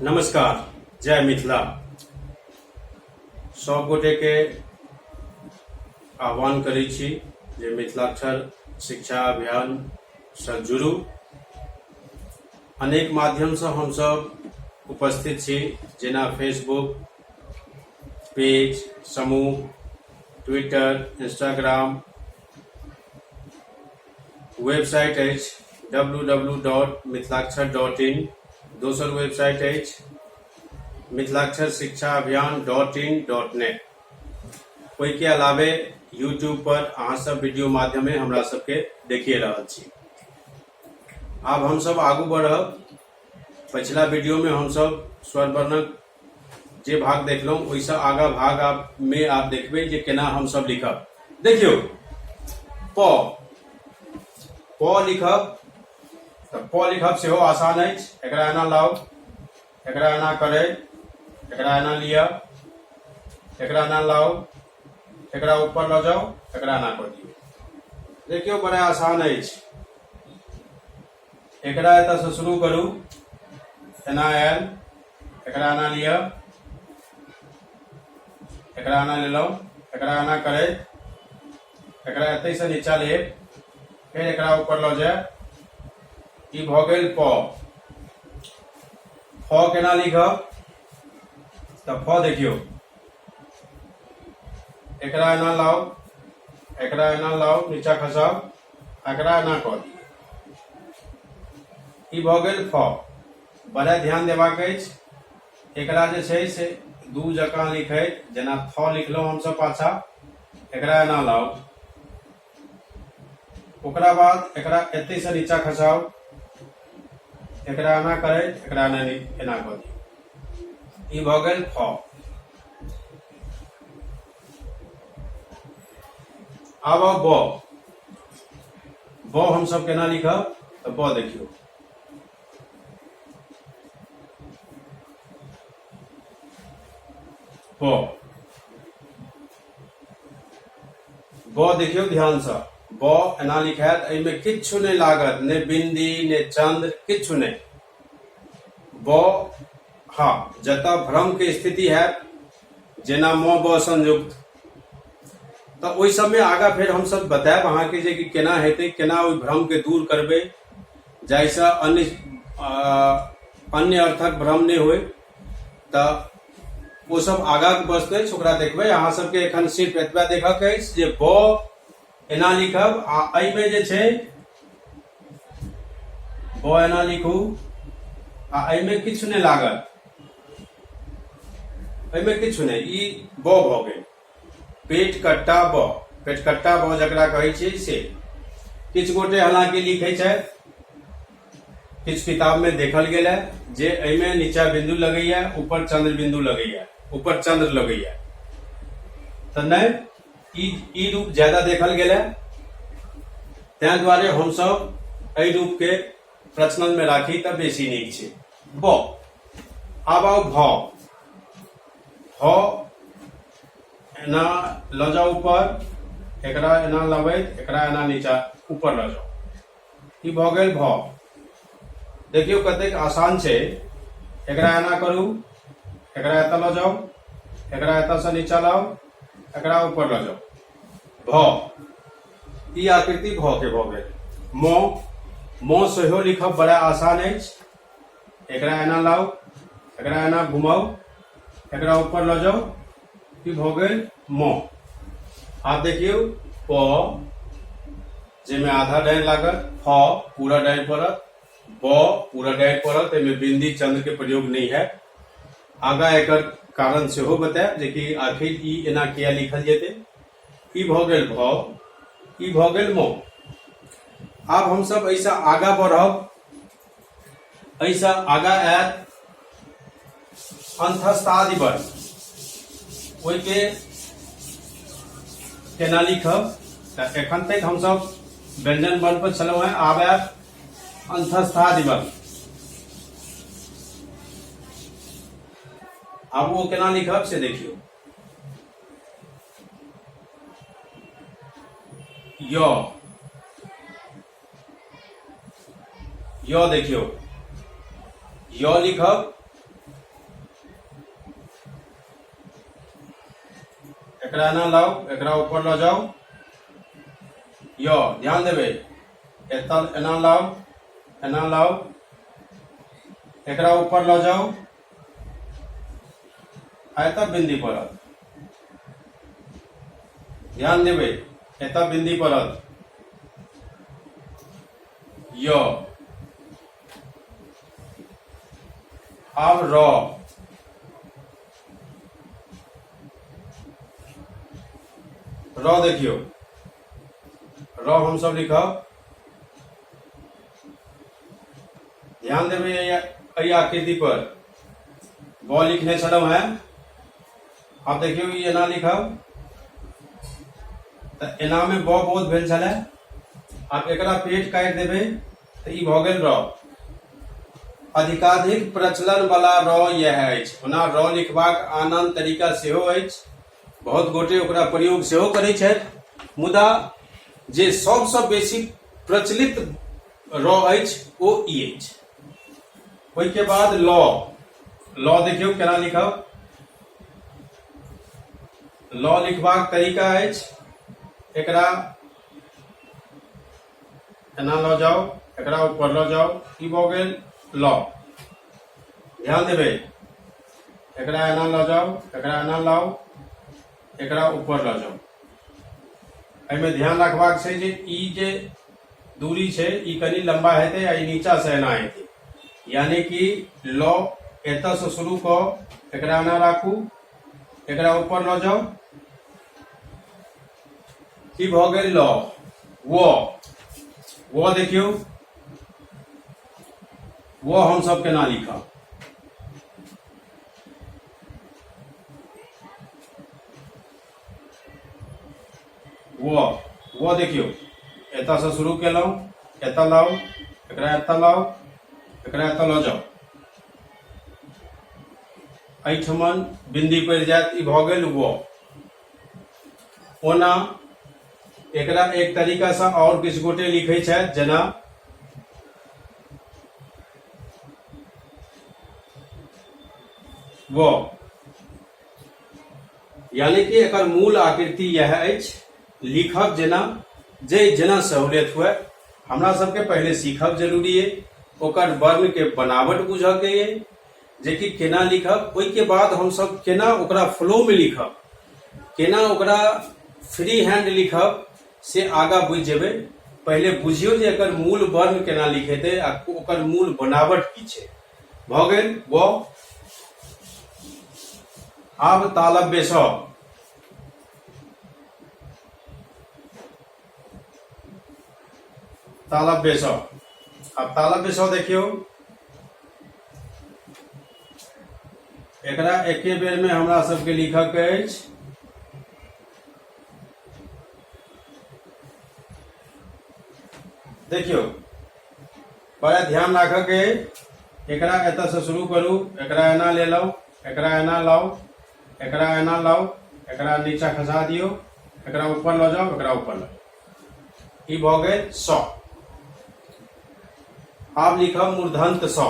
नमस्कार, जय मिथिला। सब गोटे के आह्वान करै छी जे मिथिलाक्षर शिक्षा अभियान से जुड़ू। अनेक माध्यम से हमसब उपस्थित छी, जेना फेसबुक पेज, समूह, ट्विटर, इंस्टाग्राम, वेबसाइट अछि W W dot Mithilakshar dot in. दोसर वेबसाइट अछि मिथिलाक्षर शिक्षा अभियान डॉट इन डॉट नेट। ओहिके अलावे यूट्यूब पर अहाँ सब वीडियो माध्यमे हमरा सबके देखिए रहल छी। आब हमसब आगू बढ़ब। पछिला वीडियोमे हमसब स्वर वर्णक जे भाग देखलहुँ, ओहिसँ आगा भाग आब मे आब देखबै जे केना हमसब लिखब। देखियौ, प प लिखब तऽ प लिखब सेहो आसान अछि। एकरा एना लाउ, एकरा एना करै, एकरा एना लिअ, एकरा एना लाउ, एकरा ऊपर लऽ जाउ, एकरा एना कऽ दियौ। देखियौ, बड़ा आसान अछि। एकरा एतऽसँ शुरू करू, एना आयल, एकरा एना लिअ, एकरा एना लेलहुँ, एकरा एना करैत एकरा एतहिसँ नीचा लेब, फेर एकरा ऊपर लऽ जायब। ई भऽ गेल प। फ केना लिखब? तऽ फ देखियौ, एकरा एना लाउ, एकरा एना लाउ, नीचा खसाउ, एकरा एना कऽ दियौ। ई भऽ गेल फ। बड़ा ध्यान देबाक अछि, एकरा जे छै से दू जकाँ लिखैत, जेना थ लिखलहुँ हमसब पाछा, एकरा एना लाउ, ओकरा बाद एकरा एतहिसँ नीचा खसाउ, एकरा एना करैत एकरा एना एना कऽ दियौ। ई भऽ गेल फ। आब आउ ब। ब हमसब केना लिखब? तऽ ब देखियौ, ब ब देखियौ ध्यानसँ। ब एना लिखायत, एहिमे किछु नहि लागत, ने बिंदी ने चंद्र, किछु नहि। ब, हँ, जतऽ भ्रम के स्थिति हैत, जेना म ब संयुक्त, तऽ ओहि सबमे आगाँ फेर हमसब बतायब अहाँके जे कि केना हेतै, केना ओहि भ्रमके दूर करबै, जाहिसँ अन्य अन्य अर्थक भ्रम नहि होइ। तऽ ओ सब आगाँके वस्तु अछि, ओकरा देखबै। अहाँ सबके एखन सिर्फ एतबा देखऽके अछि जे ब एना लिखब आ एहिमे जे छै ब एना लिखू आ एहिमे किछु नहि लागत, एहिमे किछु नहि। ई ब भऽ गेल। पेट कट्टा ब, पेटकट्टा ब जकरा कहै छियै से। किछु गोटे हालांकि लिखै छथि, किछु किताब में देखल गेल है जे एहिमे नीचा बिंदु लगैया, ऊपर चंद्र बिंदु लगैया, ऊपर चंद्र लगैया, तऽ नहि, ई रूप ज्यादा देखल गेल है। ताहि दुआरे हमसब एहि रूप के प्रचलन में राखी तऽ बेसी नीक छै। ब। आब आउ भ। भ एना लऽ जाउ ऊपर, एकरा एना लबैत एकरा एना नीचा ऊपर लऽ जाउ। ई भऽ गेल भ। देखियौ कतेक आसान छै। एकरा एना करू, एकरा एतऽ लऽ जाउ, एकरा एतऽसँ नीचा लाउ, एकरा ऊपर लऽ जाउ। भ, ई आकृति भ के भऽ गेल। म, म सेहो लिखब बड़ा आसान अछि। एकरा एना लाउ, एकरा एना घुमाउ, एकरा ऊपर लऽ जाउ। ई भऽ गेल म। आब देखियौ, प जाहिमे आधा डाँड़ि लागत, फ पूरा डाँड़ि पड़त, ब पूरा डाँड़ि पड़त, एहिमे बिंदी चंद्र के प्रयोग नहि है। आगा एकर कारण सेहो बतायब जे कि आखिर ई एना किया लिखल जेतै। ई भऽ गेल भ, ई भऽ गेल म। आब हमसब एहिसँ आगा बढ़ब। एहिसँ आगा आयत अंतस्थादि वर्ण। ओहिके केना लिखब? तऽ एखन तक हमसब व्यंजन वर्ण पर छलहुँ हेँ। आब आयत अंतस्थादि वर्ण। आब ओ केना लिखब से देखियौ। य, य देखियौ, य लिखब एकरा एना लाउ, एकरा ऊपर लऽ जाउ। य, ध्यान देबै, एतऽ एना लाउ, एना लाउ, एकरा ऊपर लऽ जाउ आ एतऽ बिंदी पड़त। ध्यान देबै, एतऽ बिंदी पड़त। य। आब र। र देखियौ, र हमसब लिखब। ध्यान देबै एहि आकृति पर। ब लिखने छलहुँ हेँ। आब देखियौ, ई एना लिखब तऽ एनामे ब बोध भेल छलै। आब एकरा पेट काटि देबै तऽ ई भऽ गेल र। अधिकाधिक प्रचलन वाला र इएह अछि। ओना र लिखबाक आन आन तरीका सेहो अछि, बहुत गोटे ओकरा प्रयोग सेहो करै छथि, मुदा जे सबसँ बेसी प्रचलित र अछि ओ ई अछि। ओहिके बाद ल। ल देखियौ केना लिखब। ल लिखबाक तरीका अछि, एकरा एना लऽ जाउ, एकरा ऊपर लऽ जाउ, ई भऽ गेल ल। ध्यान देबै, एकरा एना लऽ जाउ, एकरा एना लाउ, एकरा ऊपर लऽ जाउ। एहिमे ध्यान रखबाक छै जे ई जे दूरी छै ई कनि लम्बा हेतै आ ई नीचा से एना हेतै, यानी कि ल एतऽ से शुरू कऽ एकरा एना राखू, एकरा ऊपर लऽ जाउ, ई भऽ गेल ल। व। व देखियौ, व हमसब केना लिखब। व। व देखियौ, एतऽसँ शुरू केलहुँ, एतऽ लाउ, एकरा एतऽ लाउ, एकरा एतऽ लऽ जाउ, एहिठमन बिंदी पड़ि जायत, ई भऽ गेल व। ओना एकरा एक तरीकासँ आओर किछु गोटे लिखै छथि, जेना व, यानी कि एकर मूल आकृति यह अछि। लिखब जेना जे जेना सहूलियत हुए। हमरा सबके पहिले सीखब जरूरी अइ, ओकर वर्णके बनावट बुझऽके अइ जेकि केना लिखब। ओहिके बाद हमसब केना ओकरा फ्लोमे लिखब, केना ओकरा फ्री हैंड लिखब, से आगाँ बुझि जेबै। पहिले बुझियौ जे एकर मूल वर्ण केना लिखेतै आ ओकर मूल बनावट की छै। भऽ गेल व। आब तालव्य स। तालव्य स। आब तालव्य स देखियौ, एकरा एके बेर में हमरा सबके लिखऽ के अछि। देखियौ, बड़ा ध्यान राखऽ के। एकरा एतऽ से शुरू करू, एकरा एना लेलहुँ, एकरा एना लाउ, एकरा एना लाउ, एकरा नीचा खसा दियौ, एकरा ऊपर लऽ जाउ, एकरा ऊपर लऽ जाउ, ई भऽ गेल स। आब लिखब मूर्धन्त स।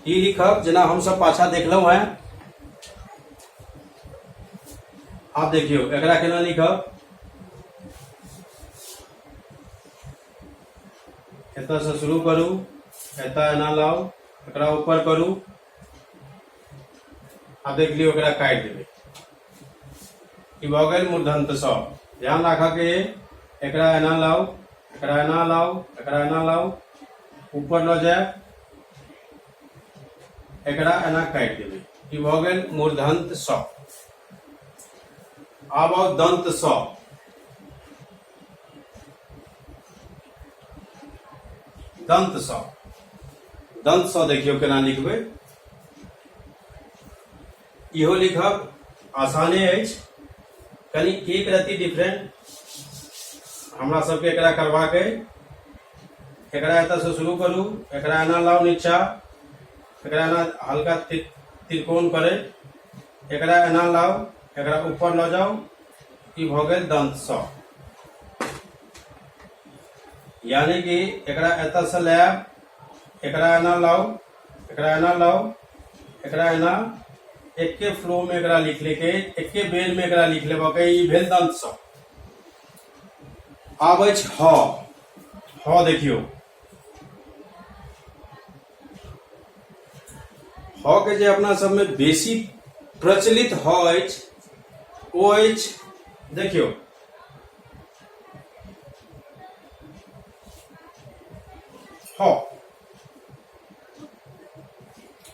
ई लिखब जेना हमसब पाछा देखलहुँ हैं। आब देखियौ एकरा केना लिखब। एतऽ से शुरू करू, एतऽ एना लाउ, एकरा ऊपर करू, आब देख लियौ, एकरा काटि देबै, ई भऽ गेल मूर्धन्त स। ध्यान राखऽ के, एकरा एना लाउ, एकरा एना लाउ, एकरा एना लाउ, ऊपर लऽ जायब, एकरा एना काटि देबै, ई भऽ गेल मूर्धन्त स। आब आउ दंत स। दंत स। दंत स देखियौ केना लिखबै। इहो लिखब आसाने अछि, कनि एक रत्ती डिफरेंट हमरा सबके एकरा करबाक अइ। एकरा एतऽ से शुरू करू, एकरा एना लाउ नीचा, एकरा एना हल्का त्रिकोण करै, एकरा एना लाउ, एकरा ऊपर लऽ जाउ, ई भऽ गेल दंत स। यानी कि एकरा एतऽ से लायब, एकरा एना लाउ, एकरा एना लाउ, एकरा एना एके फ्लो में एकरा लिख ले के, एके बेर में एकरा लिख लेबऽ के। ई भेल दंत स। आब अछि ह। ह देखियौ, ह के जे अपना सबमे बेसी प्रचलित ह अछि ओ अछि, देखियौ ह।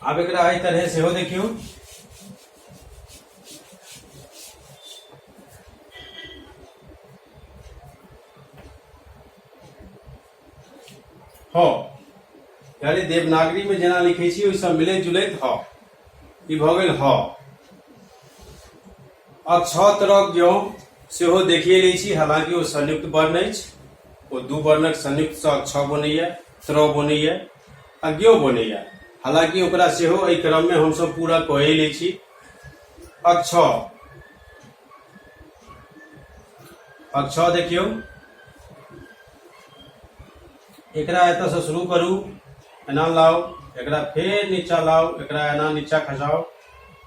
आब एकरा एहि तरहे सेहो देखियौ। ह यानी देवनागरी में जेना लिखै छी ओहिसँ मिलैत जुलैत ह। ई भऽ गेल ह। आ छह तरहक ज्ञ सेहो देखिए लै छी, हालांकि ओ संयुक्त वर्ण अछि, ओ दू वर्णक संयुक्तसँ छ बनैया, त्र बनैया आ ज्ञ बनैया, हालांकि ओकरा सेहो एहि क्रममे हमसब पूरा कए लै छी। अक्ष अक्ष देखियौ, एकरा एतऽसँ शुरू करू, एना लाउ, एकरा फेर नीचा लाउ, एकरा एना नीचा खसाउ,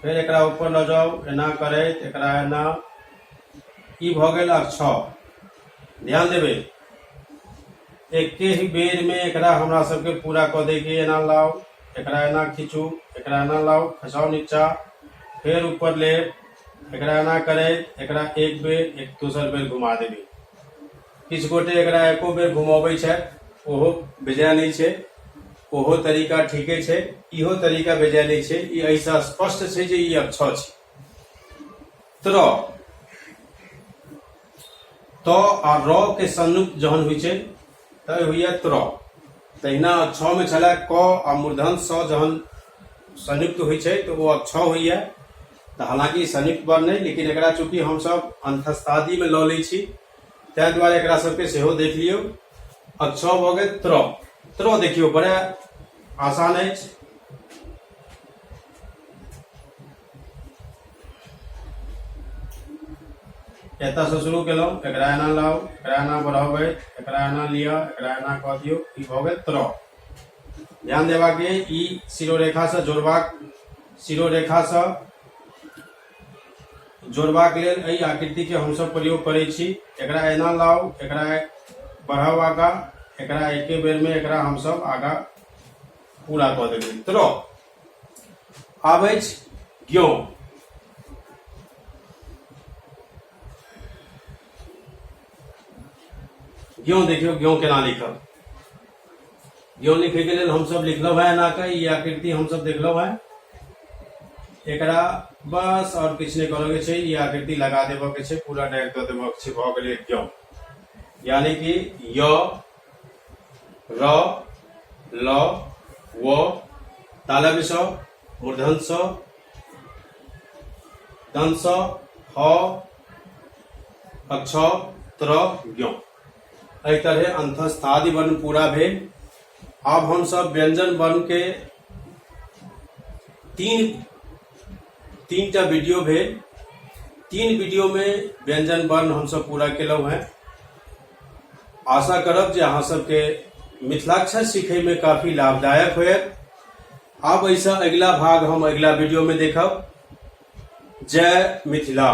फेर एकरा ऊपर लऽ जाउ, एना करैत एकरा एना। ई भऽ गेल अक्ष। ध्यान देबै, एके ही बेर में एकरा हमरा सबके पूरा कऽ दैके। एना लाउ, एकरा एना खींचू, एकरा एना लाउ, खसाउ नीचा, फेर ऊपर लेब, एकरा एना करैत एकरा एक बेर एक दोसर बेर घुमा देबै। किछु गोटे एकरा एको बेर घुमबै छथि, ओहो बेजाय नहि छै, ओहो तरीका ठीके छै, इहो तरीका बेजाय नहि छै। ई एहिसँ स्पष्ट छै जे ई अक्ष छै। त्र त आ र के संयुक्त जहन होइ छै तऽ होइया त्र। तहिना अक्ष में छलै क आ मूर्धन स जहन संयुक्त होइ छै तऽ ओ अक्ष होइया। तऽ हालांकि संयुक्त वर्ण नहि, लेकिन एकरा चूंकि हमसब अंतस्थादि में लऽ लै छी ताहि दुआरे एकरा सबके सेहो देख लियौ। अक्ष भऽ गेल त्र। त्र देखियौ बड़ा आसान अछि। एतऽसँ शुरू केलहुँ, एकरा एना लाउ, एकरा एना बढ़ाबै, एकरा एना लिअ, एकरा एना कऽ दियौ, ई भऽ गेल त्र। ध्यान देबाक अइ, ई शिरोरेखासँ जोड़बाक, शिरोरेखासँ जोड़बाक लेल एहि आकृतिके हमसब प्रयोग करै छी। एकरा एना लाउ, एकरा बढ़ाउ आगाँ, एकरा एके बेरमे एकरा हमसब आगाँ पूरा कऽ देबै। त्र। आब अछि ज्ञ। ज्ञ देखियौ, ज्ञ केना लिखब। ज्ञ लिखैके लेल हमसब लिखलहुँ हेँ एना कऽ, ई आकृति हमसब देखलहुँ हेँ। एकरा बस आओर किछु नहि करऽके छै, ई आकृति लगा देबऽके छै, पूरा डारि दऽ देबऽके छै, भऽ गेलै ज्ञ। यानी कि य र ल व तालव्य स मूर्धन स दंत स ह अक्ष त्र ज्ञ। एहि तरहे अंतस्थादि वर्ण पूरा भेल। आब हमसब व्यंजन वर्ण के तीन टा वीडियो भेल। 3 वीडियो में व्यंजन वर्ण हमसब पूरा केलहुँ हैं। आशा करब जे अहाँ सबके मिथिलाक्षर सीखै में काफी लाभदायक होयत। आब एहिसँ अगिला भाग हम अगिला वीडियो में देखब। जय मिथिला।